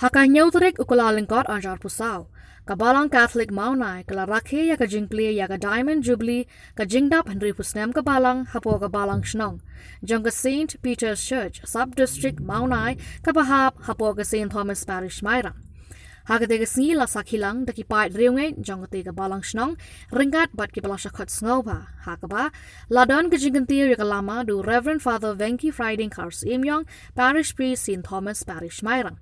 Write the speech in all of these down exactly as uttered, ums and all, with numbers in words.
Ha ka hynñiew tarik u Kyllalyngkot arhajar arphew saw, ka Balang Katholik Mawlai ka la rakhe ïa ka jingplie ïa ka Diamond Jubilee, ka jingdap hynriewphew snem ka Balang hapoh ka Balang Shnong jong ka Saint Peter's Church, Sub District Mawlai, kaba hap hapoh ka Saint Thomas Parish Mairang. Ha katei ka sngi la sakhi lang da ki paid riewngeit jong katei ka Balang Shnong ryngkat bad kiba la shah khot sngewbha, ha kaba la don ka jingkyntiew ïa ka lama da u Reverend Father Venky Friday Kharsyiemyong, Parish Priest, Saint Thomas Parish Mairang.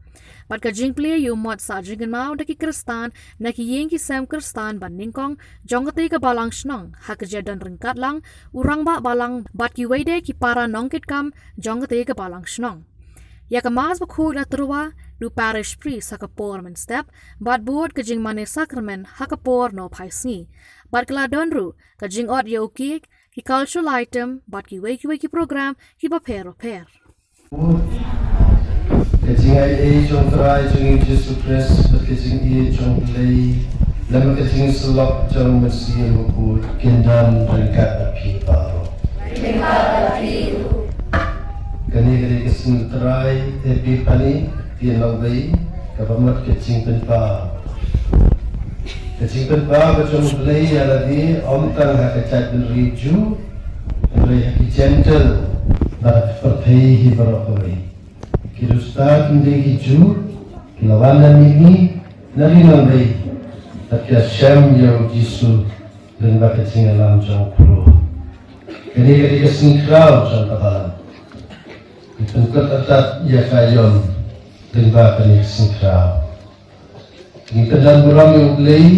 Bad ka jingplie ïa u mot sah jingkynmaw da ki Khristan na ki ïing ki sem Khristan ba nyngkong jong katei ka Balang Shnong, ha ka jingdon ryngkat lang u Rangbah Balang bad kiwei de ki para nongkitkam jong katei ka Balang Shnong. Ïa ka Mass bakhuid la tyrwa da u Parish Priest ha ka por mynstep, bad bud ka jingmane Sakramen ha ka por nohphai sngi. Bad ka la don ruh ka jingot ïa u cake, ki cultural item bad kiwei kiwei ki program kiba pher bapher. Ka jingai ei jong u Trai jong ngi u Jisu Khrist bad ka jingïeit jong u Blei, lem bad ka jingïasyllok jong u Mynsiem Bakhuid, kin don ryngkat bad phi baroh. Kane ka dei ka sngi u Trai Epipani, Ïa Nongwei, kaba mut ka jingpynpaw. Ka jingpynpaw ka jong u Blei ïa lade, ym tang ha ka jaitbynriew Jiw, hynrei ha ki Jentil bad ha ka pyrthei hi baroh kawei. Ki riewstad ym dei ki Jiw ki la wan na mihngi na ri Nongwei, bad ki la shem ïa u Jisu lyngba ka jingïalam jong u khun. Kane ka dei ka sngi khraw jong ka Balang. Ngi pynkut artat ïa ka aïom lyngba kane ka sngi khraw. Ngi pyndonburom ïa u Blei,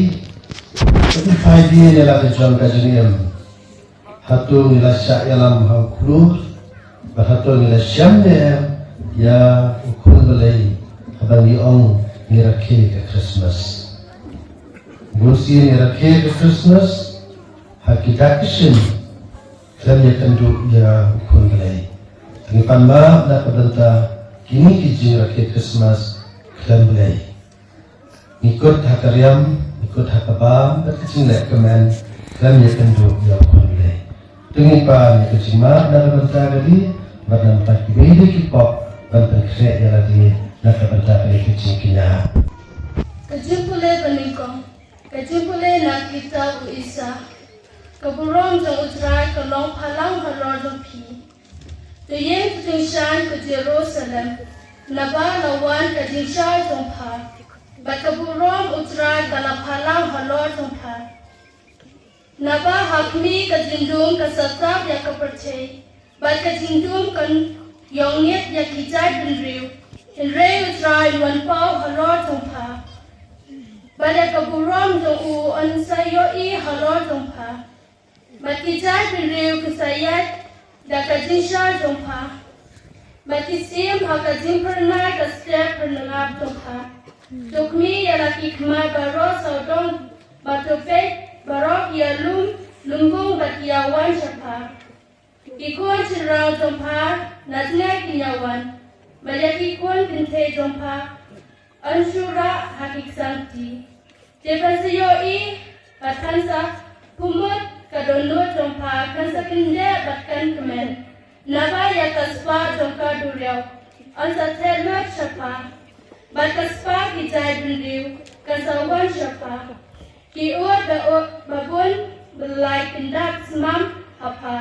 ngi pynpaw ïa la ka jong ka jingim. Hato ngi la shah ïalam ha u khlur, bad hato ngi la shem ne em ïa u khun Blei, haba ngi ong ngi rakhe ka Christmas. Bun sien ngi rakhe ka Christmas ha ki dak ki shin, khlem ïakynduh ïa u khun Blei. Ngi pan map na ka bynta kine ki jingrakhe Christmas khlem Blei. Ngi kut ha ka riam, ngi kut ha ka bam, bad ka jingleh kmen, khlem ïakynduh ïa u khun Blei. To ngin pan ïa ka jingmap na ka bynta kane, bad na ka bynta kiwei de ki pop, ban pynkhreh ïa lade na ka bynta kane ka jingkñia. Ka jingpule banyngkong, ka jingpule na ka kitab u Isaiah. Ka burom jong u Trai ka long phalang halor jong phi. To ïeng to jingshai ko Jerusalem, naba la wan ka jingshai jong pha. Bad ka burom u Trai ka la phalang halor jong pha. Naba ha khmih ka jingdum ka sa tap ïa ka pyrthei, bad ka jingdum kan ïoh ngit ïa ki jaitbynriew. Hynrei u Trai un wan paw halor jong pha, bad ïa ka burom jong u yn sa ïohi halor jong pha. Bad ki jaitbynriew kin sa ïaid da ka jingshai jong pha, bad ki syiem ha ka jingphyrnai ka step phyrnai jong pha. To khmih ïa la ki khmat baroh sawdong, bad to peit baroh ki ïalum lumbung bad ki ïawan sha pha. Ki khun shynrang jong pha na jngai kin ïawan, bad ïa ki khun kynthei jong pha yn shu rah ha ki ksang kti. Te phan sa ïohi bad phan sa pyrmut, ka dohnud jong pha kan sa kyndeh bad kan kmen. Naba ïa ka spah jong ka duriaw yn sa theh lut sha pha, bad ka spah ki jaitbynriew kan sa wan sha pha. Ki ud ba ud ba bun ba lai kin dap smam ha pha.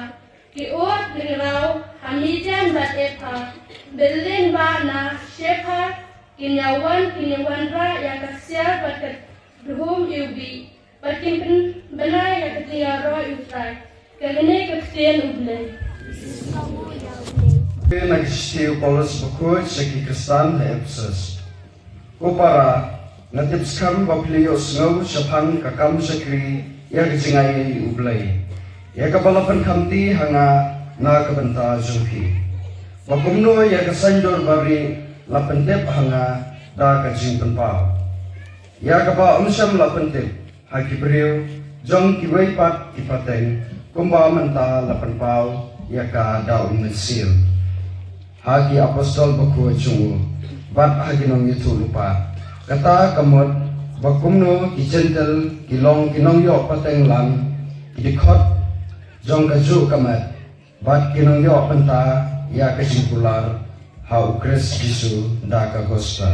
Ki ud lyngraw ha Midian bad Epha, bad lyngba na Shepha, kin ïawan, kin ïawan rah ïa ka ksiar bad ka dhuhum iwbih, bad kin pynbna ïa ka jingïaroh u Trai. Kane ka ktien u Blei. Na ka shithi u Paulus bakhuid sha ki Khristan ha Ephesus. Ko para, nga tip skhem ba phi la ïohsngew shaphang ka kam shakri ïa ka jingaiei u Blei, ïa kaba la pynkhamti ha nga na ka bynta jong phi. Ba kumno ïa ka saiñdur barieh la pyntip ha nga da ka jingpynpaw, ïa kaba ym shym la pyntip ha ki briew jong kiwei pat ki pateng, kumba mynta la pynpaw ïa ka da u Mynsiem ha ki apostol bakhuid jong u, bad ha ki nongïathuhlypa. Kata ka mut ba kumno ki Jentil ki long ki nongïoh pateng lang, ki dkhot jong kajuh ka met, bad ki nongïoh bynta ïa ka jingkular ha u Khrist Jisu da ka gospel.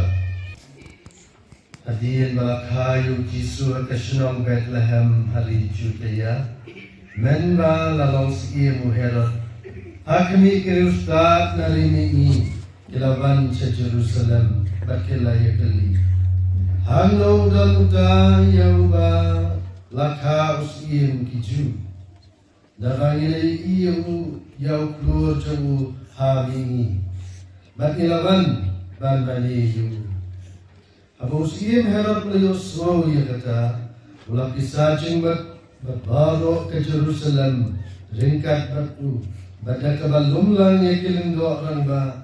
Hadien ba la kha ïa u Jisu ha ka shnong Bethlehem ha ri Judia, mynba la long syiem u Herod, ha khmih ki riewstad na ri mihngi ki la wan sha Jerusalem bad ki la ïakylli, "Hangno u don uta ïa uba la kha u syiem ki Jiw? Naba ngi la ïohi ïa u, ïa u khlur jong u ha mihngi, bad ngi la wan ban mane ïa u." Haba u syiem Herod u la ïohsngew ïa kata, u la pisa jingmut bad baroh ka Jerusalem ryngkat bad u, bad da kaba lumlang ïa ki lyngdoh rangbah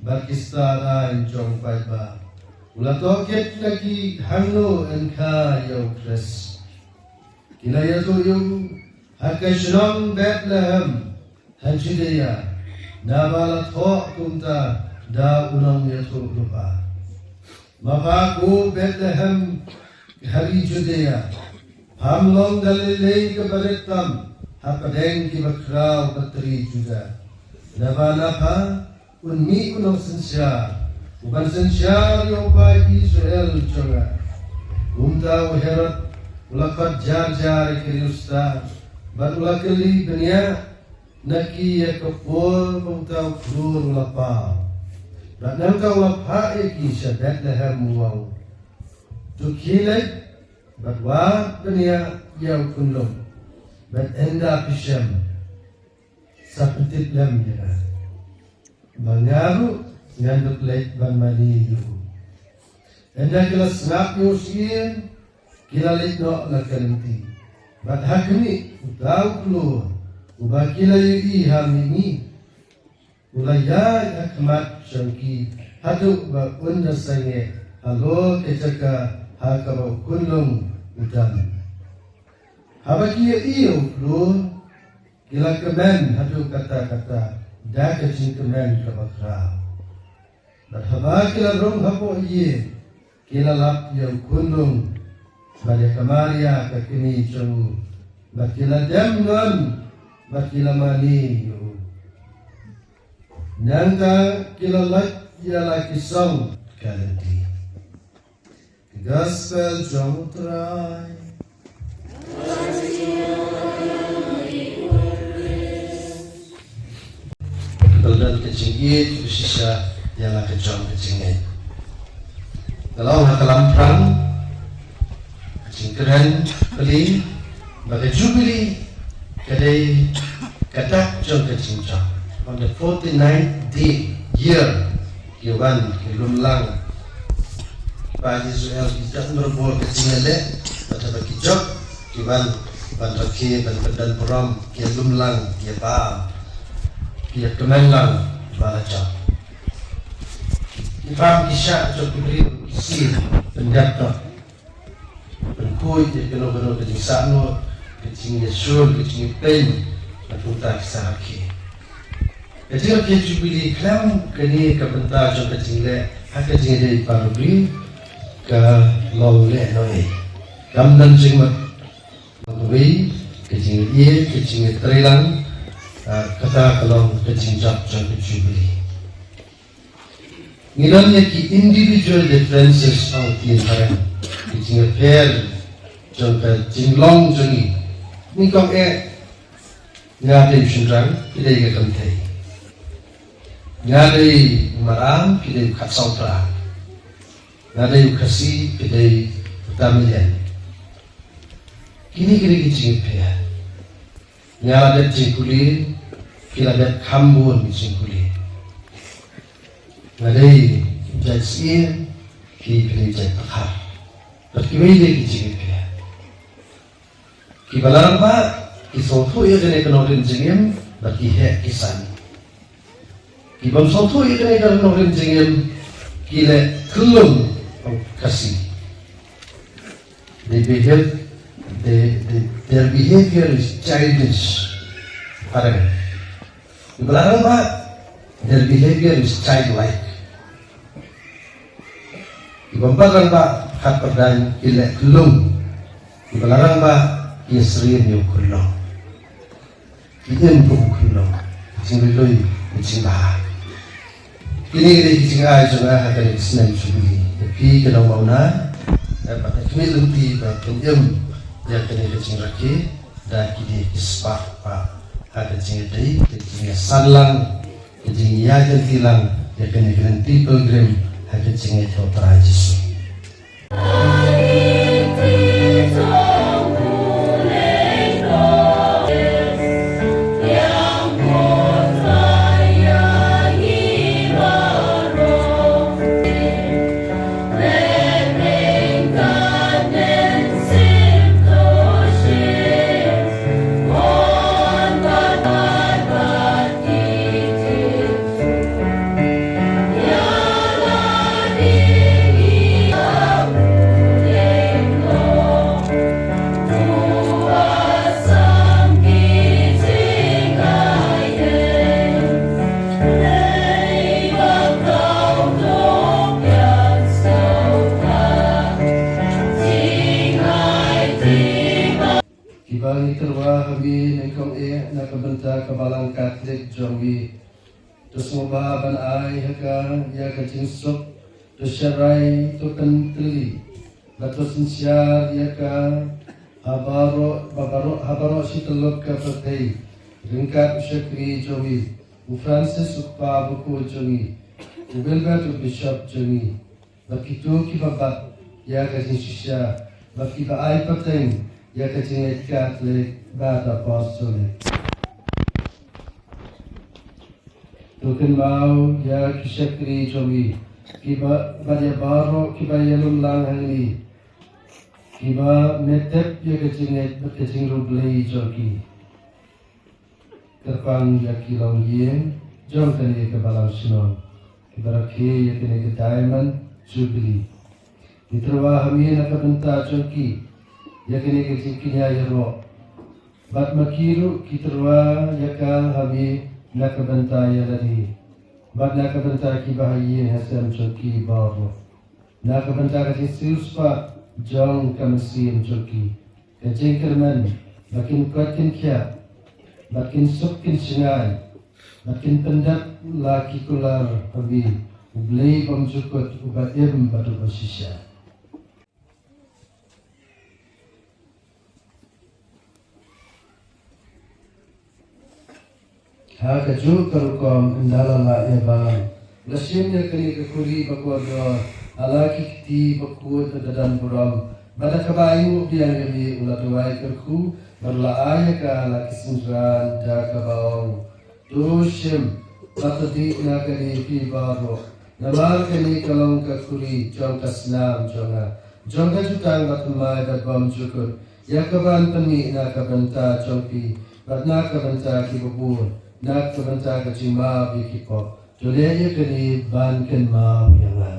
bad ki stad aiñ jong u paidbah. U la tohkit na ki hangno yn kha ïa u Khrist. Ki la ïathuh ïa u, "Ha ka shnong Bethlehem ha Judia, naba la thoh kumta da u nongïathuhlypa: 'Ma pha ko Bethlehem ha ri Judia, pham long da lei lei kaba rit tam hapdeng kiba khraw ka tri Juda. Naba na pha, un mih u nongsynshar, uban synshar ïa u paid Israel jong nga.'" Kumta u Herod u la khot jar jar ïa ki riewstad, bad u la kylli bniah na ki ïa ka por ba uta u khlur u la paw. Bad nangta u la phah ïa ki sha Bethlehem, u ong, "To khie leit bad wad bniah ïa u khunlung, bad ynda phi shem, sa pyntip lem ïa nga, ba nga ruh ngan dup leit ban mane ïa u." Ynda ki la sngap ïa u syiem, ki la leit noh na ka lynti. Bad ha khmih, uta u khlur uba ki la ïohi ha mihngi, u la ïaid ha khmat jong ki, haduh ba un da sangeh halor ka jaka ha kaba u khunlung u don. Haba ki ïohi ïa u khlur, ki la kmen haduh katta katta da ka jingkmen kaba khraw. Bad haba ki la rung hapoh ïing, ki la lap ïa u khunlung bad ïa ka Maria ka kmie jong u, bad ki la dem noh bad ki la mane ïa u. Nangta ki la lait ïa la ki song ka lynti. Gospel jong u Trai. Ka don ka jingïeit ba shisha ïa la ka jong ka jingngeit. Ka long ha ka lamphrang ka jingkren pli ba ka Jubilee ka dei ka dak jong ka jingjop. On the forty-ninth day, year, ki wan ki lumlang. Ba Israel ki jop, nurbuh ka jingïaleh, bad haba ki jop, ki wan ban rakhe, ban pynbeit burom, ki lumlang, ki ba, ki kmen lang ba la jop. Ki bam ki shah jong ki briew ki sir, pynjop noh. Pynkhuid ïa kano kano ka jingsahnud, ka jingïashun, ka jingïapeiñ, na ka bynta ki sah rakhe. Ka jingrakhe Jubilee khlem kane ka bynta jong ka jingleh ha ka jingïadei baroh briew ka long lehnohei. Kam don jingmut. Kawei ka jingïeit, ka jingïatreilang, ah, kata ka long ka jingjop jong ka Jubilee. Ngi don ïa ki individual differences, ong ki phareng, ki jingïapher jong ka jinglong jong ngi. Ngi ong, eh, nga dei u shynrang, phi dei ka kynthei. Nga dei u maram, phi dei u khatsawphra. Nga dei u Khasi, phi dei u Tamilian. Kine, kine ki jingïapher. Nga la dep jingpule, phi la dep kham bun jingpule. Nga dei jait syiem, phi, phi dei jait dkhar. Bad kiwei de ki jingïapher. Kiba la rangbah ki sngewthuh ïa kane ka nongrim jingim, bad ki heh ki san. Ki bym sngewthuh ïa kane ka nongrim jingim, ki leh khyllung, ong Khasi. They behave, they, they, their behavior is childish. Phareng. Kiba la rangbah, their behavior is childlike. Ki bym pat rangbah, khatpyrdain ki leh khyllung. Kiba la rangbah, ki ïasyriem ïa u khunlung. Ki im kum u khunlung. Ki jinglui lui, ki jingbha. Kine ki dei ki jingai jong nga ha kane ka snem Jubilee. Ïa phi ki nongmawna, Eh, ba ka khmih lynti ba kan im ïa kane ka jingrakhe da kine ki spah ba ha ka jingïadei, ka jingïasan lang, ka jingïaid lang ïa kane ka lynti pilgrim ha ka jingïaid ha u Trai Jisu. Kiba ngi tyrwa ha mi nyngkong eh na ka bynta ka Balang Katholik jong mi. To sngewbha ban ai ha ka ïa ka jingsuk, to sharai, to pyntylli, bad to synshar ïa ka ha baroh, ba baroh, ha baroh shi tyllup ka pyrthei, ryngkat u shakri jong mi u Francis u kpa bakhuid jong ngi, u Wilbert u bishop jong ngi, bad kito kiba bat ïa ka jingshisha, bad kiba ai pateng ïa ka jingngeit Katholik bad Apostolic. To kynmaw ïa ki shakri jong ngi, kiba, bad ïa baroh kiba ïalum lang hangne, kiba me tep ïa ka jingngeit bad ka jingriewblei jong ki. Kyrpang ïa ki longïing jong kane ka balang shnong, kiba rakhe ïa kane ka Diamond Jubilee. Ngi tyrwa ha mi na ka bynta jong ki ïa kane ka jingkñia ïaroh. Bad ma ki ruh ki tyrwa ïa ka ha mi na ka bynta ïa lade, bad na ka bynta kiba ha ïing ha sem jong ki baroh. Na ka bynta ka jingsiewspah jong ka mynsiem jong ki, ka jingkyrmen ba kin koit kin khiah, ba kin suk kin shngaiñ, ba kin pyndep la ki kular ha mi, U Blei bymjukut uba im bad uba shisha. Ha kajuh ka rukom, ynda la lah ïa ba la shim ïa kane ka khuri ba kordor ha la ki kti bakhuid ba da don burom, bad da kaba ainguh biang ïa me u la duwai kyrkhu bad u la ai ïa ka ha la ki synran da kaba ong, To shim bad to dih na kane phi baroh, namar kane ka long ka khuri jong ka snam jong nga, jong ka jutang bathymmai bad bymjukut, ïa kaban pynmih na ka bynta jong phi bad na ka bynta kiba bun, na ka bynta ka jingmap ïa ki pop. To leh ïa kane ban kynmaw ïa nga.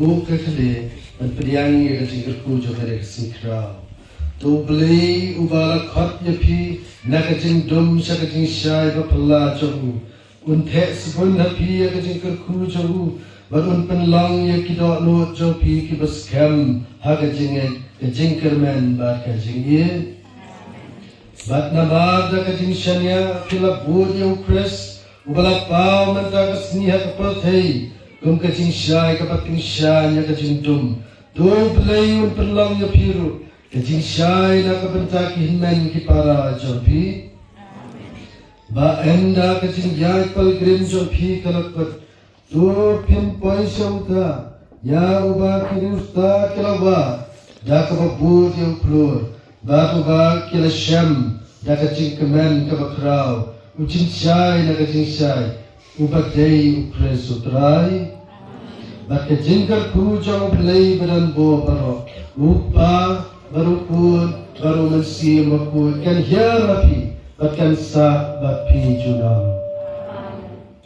Buh ka khlieh ban pdiang ïa ka jingkyrkhu jong kane ka sngi khraw. To U Blei uba la khot ïa phi na ka jingdum sha ka jingshai ba phylla jong u, un theh sbun ha phi ïa ka jingkyrkhu jong u, bad un pynlong ïa ki dohnud jong phi kiba skhem ha ka jingngeit, ka jingkyrmen bad ka jingïeit. Bad namar da ka jingshaniah phi la bud ïa U Khrist, uba la paw mynta ka sngi ha ka pyrthei kum ka jingshai kaba tyngshaiñ ïa ka jingdum. To U Blei un pynlong ïa phi ruh ka jingshai na ka bynta ki hynmen ki para jong phi. Ba ynda ka jingïaid pilgrim jong phi ka la kut, to phin poi sha uta ïa uba ki riewstad ki la wad da kaba bud ïa u khlur, bad uba ki la shem da ka jingkmen kaba khraw, u jingshai na ka jingshai, uba dei U Khrist U Trai. Bad ka jingkyrkhu jong U Blei badonbor baroh, U Kpa bad U Khun bad U Mynsiem Bakhuid, kan hiar ha phi bad kan sah bad phi junom.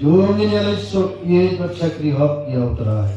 To ngin ïa leit suk ïeit bad shakri hok ïa U Trai.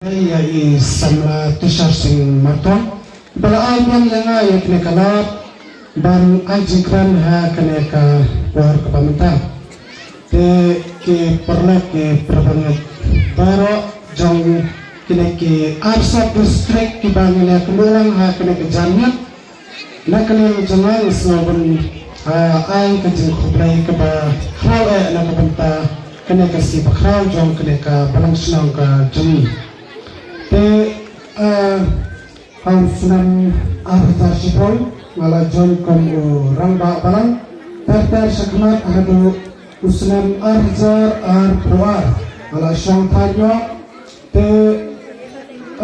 Ïa i samla Tushar Singh Marthon ba la ai biang ïa nga ïa kane ka lad ban ai jingkren ha kane ka por kaba mynta. Te ki paralok, ki parabangeit baroh jong kine ki arphew saw district kiba ngi la kynduh lang ha kane ka janmiet. Na ka liang jong nga nga sngewbha ban, ah, ai ka jingkhublei kaba khraw eh na ka bynta kane ka sngi bakhraw jong kane ka balang shnong ka jong ngi. Te, ah, ha u snem ar hajar shiphew nga la join kum u rangbah balang. Ter ter shakhmat haduh u snem ar hajar arphew ar nga la shong thait noh. Te,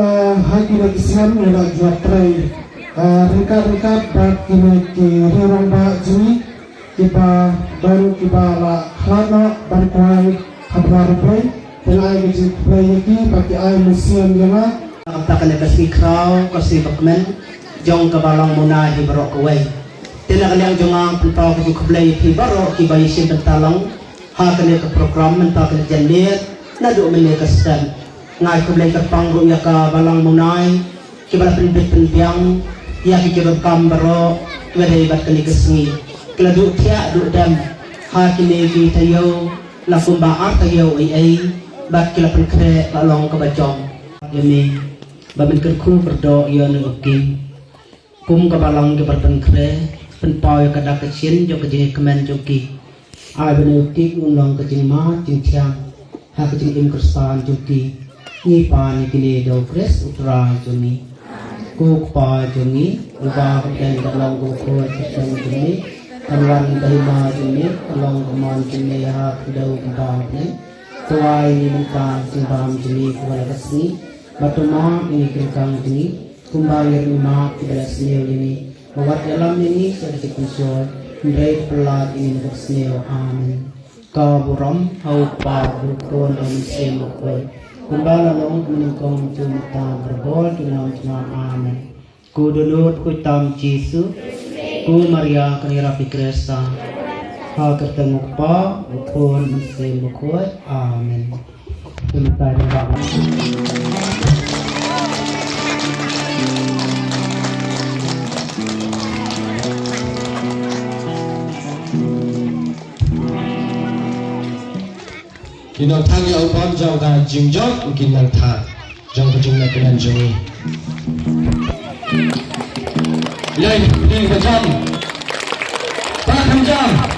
eh, ha kine ki snem ngi la ïatrei, eh, ryngkat ryngkat bad kine ki riew rangbah jong ngi kiba don kiba la khlad noh ban kwai ha dwar U Blei. Te nga ai ka jingkhublei ïa ki ba ki ai mynsiem ïa nga. Kata kane ka sngi khraw ka sngi bakmen jong ka balang Mawlai hi baroh kawei. Te na ka liang jong nga pynpaw ka jingkhublei ïa phi baroh kiba ïashim bynta lang ha kane ka program mynta kane ka janmiet naduh mynne ka step. Nga ai khublei kyrpang ruh ïa ka balang Mawlai kiba la pynbit pynbiang ïa ki jingdonkam baroh kiba dei bad kane ka sngi. Ki la duh thiah duh dem ha kine ki taïew la kumba ar taïew ei ei bad ki la pynkhreh ba long kaba jong. Ïa me ba men kyrkhu kyrdoh ïa une u king. Kum ka balang kiba la pynkhreh pynpaw ïa ka dak ka shin jong ka jingkmen jong ki. Ai ba une u king un long ka jingmad jingthiang ha ka jingim Khristan jong ki. Ngi pan ïa kine da u Khrist u Trai jong ngi. Ko Kpa jong ngi uba ha bneng, kan long ka pyrthei ka pyrthei jong ngi. Kan wan ka hima jong ngi, kan long ka mon jong ngi ha ka dei u Kpa ha bneng. To ai ngi mynta ka jingbam jong ngi kaba la ka sngi. Bad to map ïa ngi ki ryngkang jong ngi kumba ngi ruh ngi map kiba la sniew ïa ngi. Wat ïalam ïa ngi sha ka jingpynshoi, hynrei pynlait ïa ngi na ka bsniew. Amen. Ka burom ha u Kpa, u Khun, u Mynsiem Bakhuid, kumba la long mynnyngkong, junom, baroh junom junom. Amen. Ko dohnud ko tam Jisu, ko Maria kane ka ïarap ïa ki Khristan, ha ka kyrteng u Kpa, u Khun, u Mynsiem Bakhuid. Amen. Ki nongthaw ïa u bam jong ka jingjop, ki nongthaw jong ka jingleh ka liang jong ngi. Ïa, ïa, ka jam. Ba ka jam.